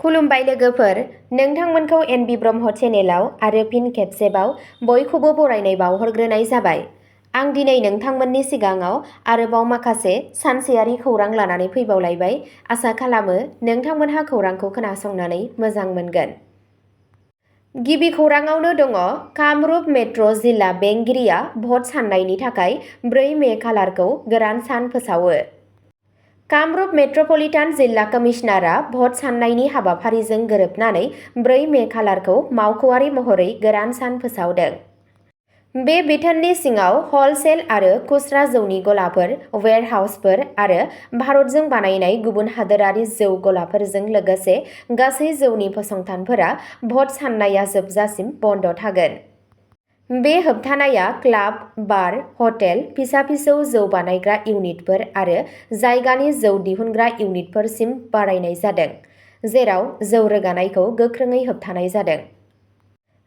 खुलुमबाय लोगोफोर, नोंथांमोनखौ एनबि ब्रह्म चेनेलाव आरो फिन खेबसेबाव बयखौबो बरायनाय बावहरग्रोनाय जाबाय। आं दिनै नोंथांमोननि सिगाङाव आरोबाव माखासे सानसेयारि खौरां लानानै फैबावलायबाय। आसा खालामो नोंथांमोनहा खौरांखौ खोनासंनानै मोजां मोनगोन। गिबि खौराङावनो दङ कामरुप मेट्र' जिल्ला बेंगिरिया भट साननायनि थाखाय 4 मे खालारखौ गोरान सान फोसावो। कामरुप मेट्र'पलिटान जिल्ला कमिशनारआ भट साननायनि हाबाफारिजों गोरोबनानै 4 मे खालारखौ मावख'आरि महरै गोरान सान फोसावदों। बे बिथोननि सिङाव हलसेल आरो खुस्रा जौनि गलाफोर, वेयारहाउसफोर आरो भारतजों बानायनाय गुबुन हादोरारि जौ गलाफोरजों लोगोसे गासै जौनि फसंथानफोरा भट साननाया जोबजासिम बन्द थागोन। बे होबथानाया क्लाब, बार, हटेल, फिसा-फिसौ जौ बानायग्रा इउनिटफोर आरो जायगानि जौ दिहुनग्रा इउनिटफोरसिम बारायनाय जादों, जेराव जौ रोगानायखौ गोख्रोङै होबथानाय जादों।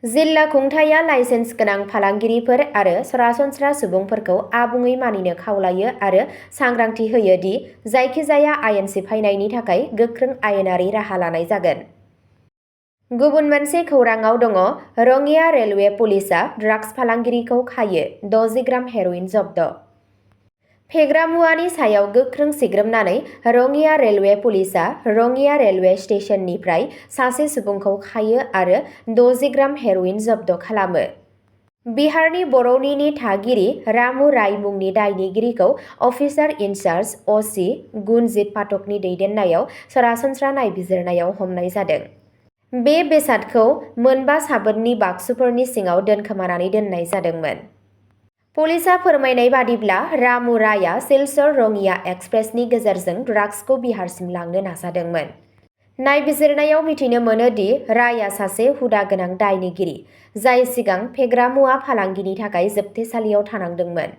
जिल्ला खुंथायआ लाइसेन्स गोनां फालांगिरिफोर आरो सरासनस्रा सुबुंफोरखौ आबुङै मानिनो खावलायो आरो सांग्रांथि होयो दि जायखिजाया आयेन सिफायनायनि थाखाय गोख्रों आयेनारि राहा लानाय जागोन। गुबुन मोनसे खौराङाव दङ रङिया रेलवे पुलिसआ ड्राग्स फालांगिरिखौ खायो, 60 ग्राम हेर'इन जब्द। फेग्रा मुवानि सायाव गोख्रों सिग्रोमनानै रङिया रेलवे पुलिसआ रङिया रेलवे स्टेशननिफ्राय सासे सुबुंखौ खायो आरो 60 ग्राम हेर'इन जब्द खालामो। बिहारनि बरौनीनि थागिरि रामु राय मुंनि दायनिगिरिखौ अफिसार इनचार्ज अ.सि. गुनजित पाठकनि दैदेननायाव सरासनस्रा नायबिजिरनायाव हमनाय जादों। बे बेसादखौ मोनबा साबोननि बाक्सुफोरनि सिङाव दोनखोमानानै दोननाय जादोंमोन। पुलिसआ फोरमायनाय बादिब्ला रामु रायआ सिलचर-रङिया एक्सप्रेसनि गेजेरजों ड्राग्सखौ बिहारसिम लांनो नाजादोंमोन। नायबिजिरनायाव मिथिनो मोनो दि रायआ सासे हुदा गोनां दायनिगिरि, जाय सिगां फेग्रा मुवा फालांगिनि थाखाय जोबथेसालियाव थानांदोंमोन।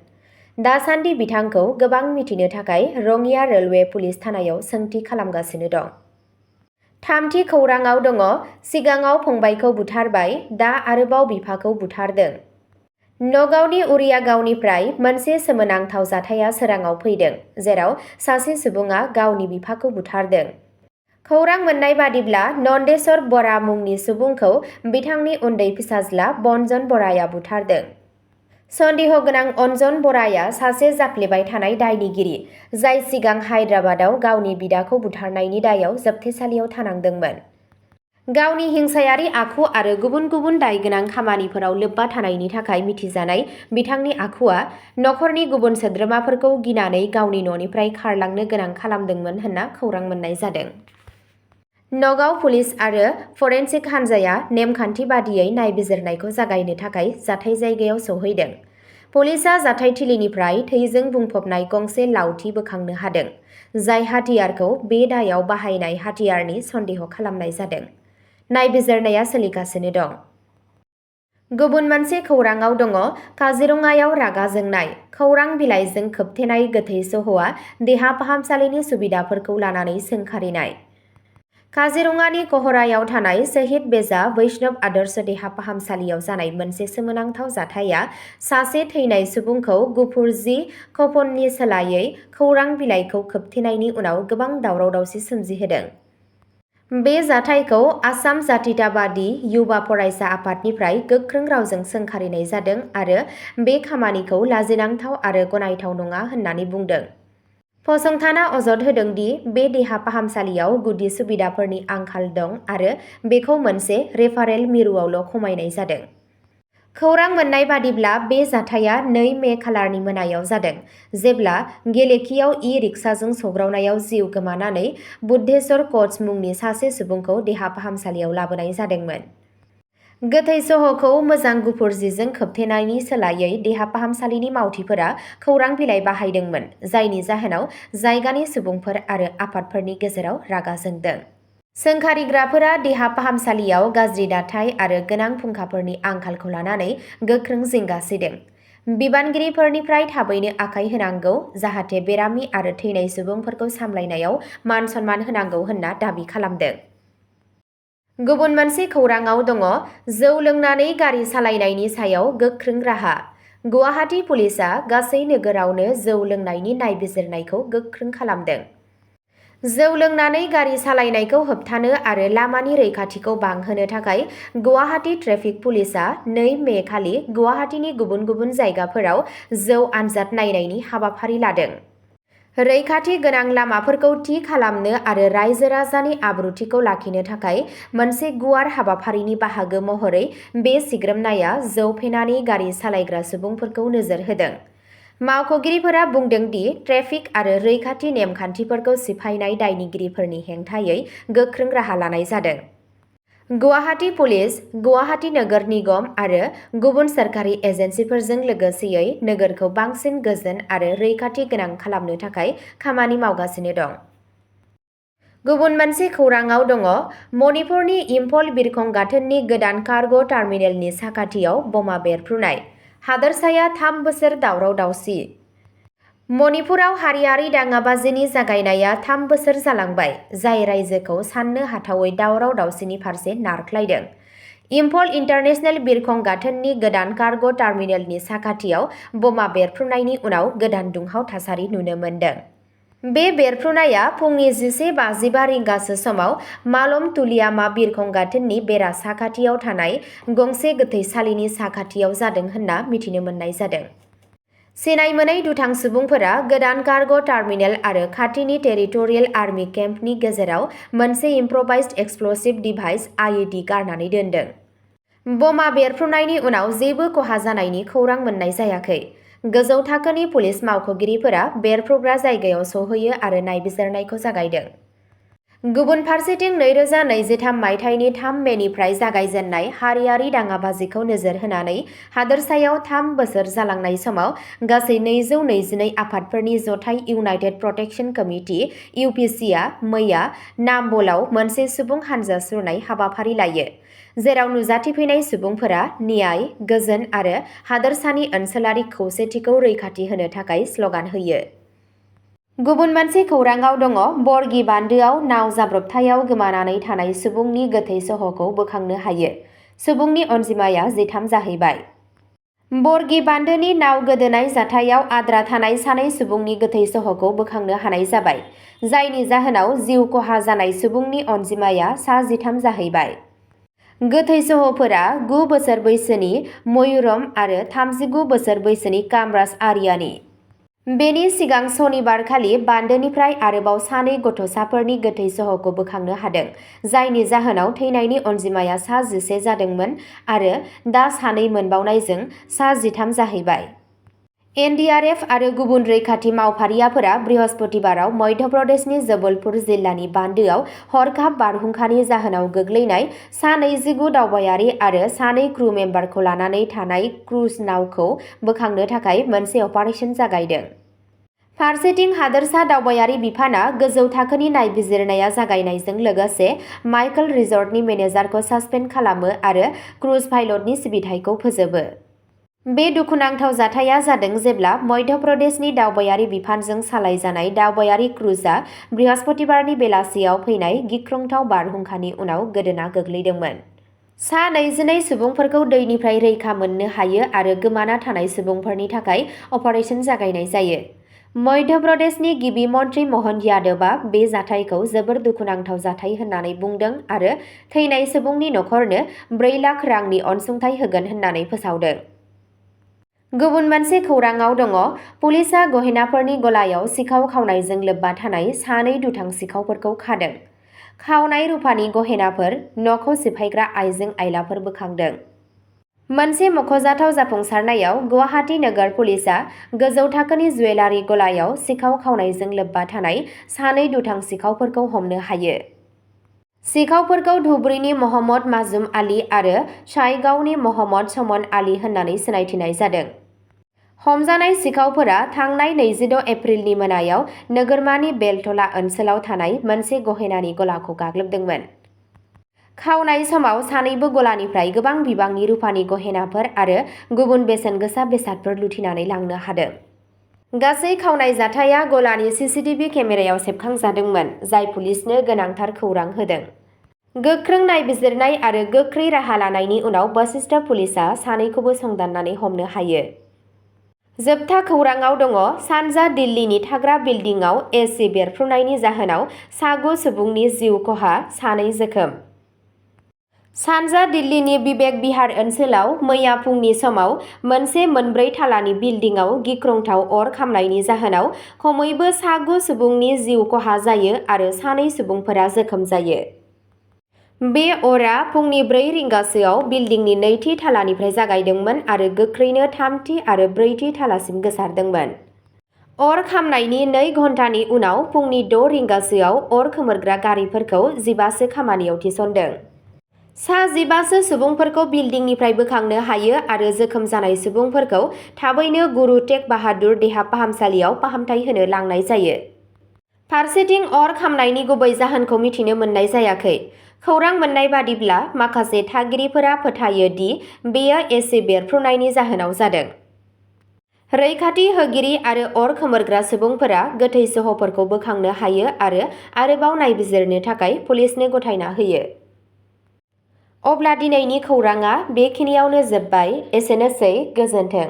दासान्दि बिथांखौ गोबां मिथिनो थाखाय रङिया रेलवे पुलिस थानायाव सोंथि खालामगासिनो दं। थामथि खौराङाव दङ सिगाङाव फंबायखौ बुथारबाय, दा आरोबाव बिफाखौ बुथारदों। नगावनि उरियागावनिफ्राय मोनसे सोमोनांथाव जाथाया सोराङाव फैदों, जेराव सासे सुबुङा गावनि बिफाखौ बुथारदों। खौरां मोन्नाय बादिब्ला नन्देस्वर बरा मुंनि सुबुंखौ बिथांनि उन्दै फिसाज्ला बन्जन बराया बुथारदों। सन्देह गोनां अन्जन बराया सासे जाफ्लेबाय थानाय दायनिगिरि, जाय सिगां हायद्राबादाव गावनि बिदाखौ बुथारनायनि दायाव जोबथेसालियाव थानांदोंमोन। गावनि हिंसायारि आखु आरो गुबुन गुबुन दायगोनां खामानिफोराव लोब्बा थानायनि थाखाय मिथिजानाय बिथांनि आखुआ नखरनि गुबुन सोद्रोमाफोरखौ गिनानै गावनि न'निफ्राय खारलांनो गोनां खालामदोंमोन होनना खौरां मोन्नाय जादों। नगाव पुलिस आरो फरेन्सिक हान्जाया नेमखान्थि बादियै नायबिजिरनायखौ जागायनो थाखाय जाथाय जायगायाव सौहैदों। पुलिसआ जाथायथिलिनिफ्राय थैजों बुंफबनाय गंसे लावथि बोखांनो हादों, जाय हाथियारखौ बे दायाव बाहायनाय हाथियारनि सन्देह खालामनाय जादों। नायबिजिरनाया सोलिगासिनो दं। गुबुन मोनसे खौराङाव दङ काजिरङायाव रागा जोंनाय, खौरां बिलाइजों खोबथेनाय गोथै सह'आ देहा फाहामसालिनि सुबिदाफोरखौ लानानै सोंखारिनाय। काजिरङानि कहरायाव थानाय शहीद बेजा वैष्णव आदर्श देहा फाहामसालियाव जानाय मोनसे सोमोनांथाव जाथाया सासे थैनाय सुबुंखौ गुफुर जि कफननि सोलायै खौरां बिलाइखौ खोबथेनायनि उनाव गोबां दावराव-दावसि सोमजिहोदों। बे जाथायखौ आसाम जातीयतावादी युवा फरायसा आफादनिफ्राय गोख्रों रावजों सोंखारिनाय जादों आरो बे खामानिखौ लाजिनांथाव आरो गनायथाव नङा होननानै बुंदों। फसंथाना अजद होदों दि बे देहा फाहामसालियाव गुदि सुबिदाफोरनि आंखाल दं आरो बेखौ मोनसे रेफारेल मिरुआवल' खमायनाय जादों। खौरां मोन्नाय बादिब्ला बे जाथाया 2 मे खालारनि मोनायाव जादों, जेब्ला गेलेखियाव इ-रिक्साजों सौग्रावनायाव जिउ गोमानानै बुद्धेश्वर कच मुंनि सासे सुबुंखौ देहा फाहामसालियाव लाबोनाय जादोंमोन। गोथै सह'खौ मोजां गुफुर जिजों खोबथेनायनि सोलायै देहा फाहामसालिनि मावथिफोरा खौरां बिलाइ बाहायदोंमोन, जायनि जाहोनाव जायगानि सुबुंफोर आरो आफादफोरनि गेजेराव रागा जोंदों। सोंखारिग्राफोरा देहा फाहामसालियाव गाज्रि दाथाय आरो गोनां फुंखाफोरनि आंखालखौ लानानै गोख्रों जिंगा सिदों। बिबानगिरिफोरनिफ्राय थाबैनो आखाय होनांगौ, जाहाथे बेरामि आरो थैनाय सुबुंफोरखौ सामलायनायाव मान-सन्मान होनांगौ होनना दाबि खालामदों। गुबुन मोनसे खौराङाव दङ जौ लोंनानै गारि सालायनायनि सायाव गोख्रों राहा। गुवाहाटी पुलिसआ गासै नोगोरावनो जौ लोंनायनि नायबिजिरनायखौ गोख्रों खालामदों। जौ लोंनानै गारि सालायनायखौ होबथानो आरो लामानि रैखाथिखौ बांहोनो थाखाय गुवाहाटी ट्रेफिक पुलिसआ 2 मे खालि गुवाहाटीनि गुबुन गुबुन जायगाफोराव जौ आनजाद नायनायनि हाबाफारि लादों। रैखाथि गोनां लामाफोरखौ थि खालामनो आरो रायजो राजानि आब्रुथिखौ लाखिनो थाखाय मोनसे गुवार हाबाफारिनि बाहागो महरै बे सिग्रोमनाया जौ फेनानै गारि सालायग्रा सुबुंफोरखौ नोजोर होदों। मावख'गिरिफोरा बुंदों दि ट्रेफिक आरो रैखाथि नेमखान्थिफोरखौ सिफायनाय दायनिगिरिफोरनि हेंथायै गोख्रों राहा लानाय जादों। गुवाहाटी पुलिस, गुवाहाटी नोगोर निगम आरो गुबुन सोरखारि एजेन्सिफोरजों लोगोसेयै नोगोरखौ बांसिन गोजोन आरो रैखाथि गोनां खालामनो थाखाय खामानि मावगासिनो दं। गुबुन मोनसे खौरांआव दङ मणिपुरनि इम्फल बिरखं गाथोननि गोदान कार्ग' टार्मिनेलनि साखाथियाव बमा बेरफ्रुनाय। हादोरसाया 3 बोसोर दावराव-दावसि। मणिपुराव हारियारि दाङाबाजिनि जागायनाया 3 बोसोर जालांबाय, जाय रायजोखौ साननो हाथावै दावराव-दावसिनि फारसे नारख्लायदों। इम्फल इन्टारनेशनेल बिरखं गाथोननि गोदान कार्ग' टार्मिनेलनि साखाथियाव बमा बेरफ्रुनायनि उनाव गोदान दुंहाव थासारि नुनो मोन्दों। बे बेरफ्रुनाया फुंनि 11:55 रिंगासो समाव मालम तुलियामा बिरखं गाथोननि बेरा साखाथियाव थानाय गंसे गोथैसालिनि साखाथियाव जादों होनना मिथिनो मोननाय जादों। सिनाय मोनै दुथां सुबुंफोरा गोदान कार्ग' टार्मिनेल आरो खाथिनि टेरिटरियेल आर्मी केम्पनि गेजेराव मोनसे इम्प्र'भाइज्ड एक्सप्ल'सिभ डिभाइस (आइईडी) गारनानै दोनदों। बमा बेरफ्रुनायनि उनाव जेबो खहा जानायनि खौरां मोननाय जायाखै। गोजौ थाखोनि पुलिस मावख'गिरिफोरा बेरफ्रुग्रा जायगायाव सौहैयो आरो नायबिजिरनायखौ जागायदों। गुबुन फारसेथिं 2023 मायथाइनि 3 मेनिफ्राय जागायजेन्नाय हारियारि दाङाबाजिखौ नोजोर होनानै हादोरसायाव 3 बोसोर जालांनाय समाव गासै 222 आफादफोरनि जथाय इउनाइटेड प्रटेक्शन कमिटि (इउपिसि) आ मैया नाम्बलाव मोनसे सुबुं हानजा सुरनाय हाबाफारि लायो, जेराव नुजाथिफैनाय सुबुंफोरा न्याय, गोजोन आरो हादोरसानि ओनसोलारि खौसेथिखौ रैखाथि होनो थाखाय स्ल'गान होयो। गुबुन मोनसे खौरांआव दङ बरगी बान्दोआव नाव जाब्रबथायाव गोमानानै थानाय सुबुंनि गोथै सह'खौ बोखांनो हायो। सुबुंनि अनजिमाया 13 जाहैबाय। बरगी बान्दोनि नाव गोदोनाय जाथायाव आद्रा थानाय 2 सुबुंनि गोथै सह'खौ बोखांनो हानाय जाबाय, जायनि जाहोनाव जिउ खहा जानाय सुबुंनि अनजिमाया 13 जाहैबाय। गोथै सह'फोरा 9 बोसोर बैसोनि मयूरम आरो 39 बोसोर बैसोनि कामराज आर्यानि। बेनि सिगां सनिबारखालि बान्दोनिफ्राय आरोबाव 2 गथ'साफोरनि गोथै सह'खौ बोखांनो हादों, जायनि जाहोनाव थैनायनि अनजिमाया 11 जादोंमोन आरो दा 2 मोनबावनायजों 13 जाहैबाय। एनडीआरएफ आरो गुबुन रैखाथि मावफारियाफोरा बृहस्पतिबाराव मध्य प्रदेशनि जबलपुर जिल्लानि बान्दोआव हरखाब बारहुंखानि जाहोनाव गोग्लैनाय सा 29 दावबायारि आरो 2 क्रू मेम्बारखौ लानानै थानाय क्रुज नावखौ बोखांनो थाखाय मोनसे अपारेशन जागायदों। फारसेथिं हादोरसा दावबायारि बिफानआ गोजौ थाखोनि नायबिजिरनाया जागायनायजों लोगोसे माइकेल रिजर्टनि मेनेजारखौ सासपेन्ड खालामो आरो क्रुज पाइलटनि सिबिथायखौ फोजोबो। बे दुखुनांथाव जाथाया जादों जेब्ला मध्य प्रदेशनि दावबायारि बिफानजों सालायजानाय दावबायारि क्रुजआ बृहस्पतिबारनि बेलासियाव फैनाय गिख्रंथाव बारहुंखानि उनाव गोदोना गोग्लैदोंमोन। सा 22 सुबुंफोरखौ दैनिफ्राय रैखा मोननो हायो आरो गोमाना थानाय सुबुंफोरनि थाखाय अपारेशन जागायनाय जायो। मध्य प्रदेशनि गिबि मन्थ्रि मोहन यादवआ बे जाथायखौ जोबोर दुखुनांथाव जाथाय होननानै बुंदों आरो थैनाय सुबुंनि नखरनो 4 लाख रांनि अनसुंथाइ होगोन होननानै फोसावदों। गुबुन मोनसे खौरांआव दङ पुलिसआ गहेनाफोरनि गलायाव सिखाव खावनायजों लोब्बा थानाय 2 दुथां सिखावफोरखौ खादों। खावनाय रुफानि गहेनाफोर, न'खौ सिफायग्रा आइजें-आइलाफोर बोखांदों। मोनसे मख'जाथाव जाफुंसारनायाव गुवाहाटी नोगोर पुलिसआ गोजौ थाखोनि जुवेलारि गलायाव सिखाव खावनायजों लोब्बा थानाय 2 दुथां सिखावफोरखौ हमनो हायो। सिखावफोरखौ धुबुरीनि महम्मद माजुम आली आरो चाइगावनि महम्मद समन आली होननानै सिनायथिनाय जादों। हमजानाय सिखावफोरा थांनाय 26 एप्रिलनि मोनायाव नोगोरमानि बेलटला ओनसोलाव थानाय मोनसे गहेनानि गलाखौ गाग्लोबदोंमोन। खावनाय समाव सानैबो गलानिफ्राय गोबां बिबांनि रुफानि गहेनाफोर आरो गुबुन बेसेन गोसा बेसादफोर लुथिनानै लांनो हादों। गासै खावनाय जाथाया गलानि सीसीटीवी केमेरायाव सेबखांजादोंमोन, जाय पुलिसनो गोनांथार खौरां होदों। गोख्रों नायबिजिरनाय आरो गोख्रै राहा लानायनि उनाव बशिष्ठ पुलिसआ 2खौबो संदाननानै हमनो हायो। जोबथा खौराङाव दङ सानजा दिल्लीनि थाग्रा बिल्डिंआव एसि बेरफ्रुनायनि जाहोनाव सा 9 सुबुंनि जिउ खहा, 2 जोखोम। सानजा दिल्लीनि बिबेक बिहार ओनसोलाव मैया फुंनि समाव मोनसे 4 थालानि बिल्डिंआव गिख्रंथाव अर खामनायनि जाहोनाव खमैबो सा 9 सुबुंनि जिउ खहा जायो आरो 2 सुबुंफोरा जोखोम जायो। बे अरा फुंनि 4 रिंगासोआव बिल्डिंनि 2थि थालानिफ्राय जागायदोंमोन आरो गोख्रैनो 3थि आरो 4थि थालासिम गोसारदोंमोन। अर खामनायनि 2 घन्टानि उनाव फुंनि 6 रिंगासोआव अर खोमोरग्रा गारिफोरखौ 15सो खामानियाव थिसनदों। सा 15सो सुबुंफोरखौ बिल्डिंनिफ्राय बोखांनो हायो आरो जोखोम जानाय सुबुंफोरखौ थाबैनो गुरु तेग बाहादुर देहा फाहामसालियाव फाहामथाय होनो लांनाय जायो। फारसेथिं अर खामनायनि गुबै जाहोनखौ मिथिनो मोननाय जायाखै। खौरां मोननाय बादिब्ला माखासे थागिरिफोरा फोथायो दि बेयो एसि बेरफ्रुनायनि जाहोनाव जादों। रैखाथि होगिरि आरो अर खोमोरग्रा सुबुंफोरा गोथै सहफोरखौ बोखांनो हायो आरो आरोबाव नायबिजिरनो थाखाय पुलिसनो गथायना होयो। अब्ला दिनैनि खौराङा बेखिनियावनो जोबबाय। एसेनोसै, गोजोन्थों।